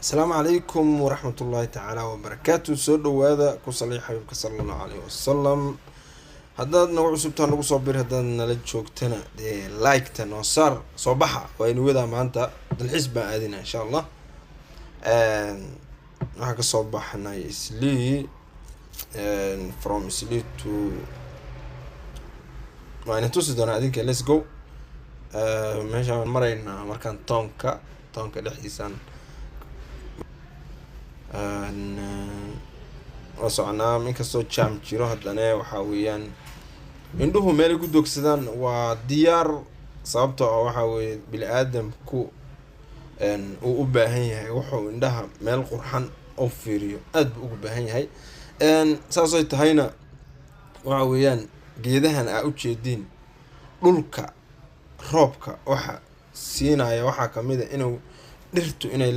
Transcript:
Asalaamu calaykum waraxmatullaahi tacaala wabarakaatu. Soo dhawaada, ku saliya xabiibka sala Allahu caleyhi wasalam. Haddaad nagu cusubtaa, nagu soo bir. Haddaad nala joogtana, dee like-ta noo saar. Soo baxa, waa inu wadaa. Maanta dalxiis baan aadina, insha Allah. Waxaan kasoo baxnay Islii, from Islii to waa ina tusi doonaa adinka. Let's go. Meeshaan maraynaa markaan townka dhexdiisaan waa soconaa. Inkastoo jam jiro, haddana waxaa weeyaan indhuhu meelay ku dogsadaan waa diyaar, sababtoo ah waxaa weeye bini aadamku uu u baahan yahay wuxuu indhaha meel qurxan u fiiriyo, aad buu ugu baahan yahay. Saasay tahayna, waxa weeyaan geedahan aa ujeediin, dhulka roobka waxa siinaya waxaa kamid a inuu dhirtu inay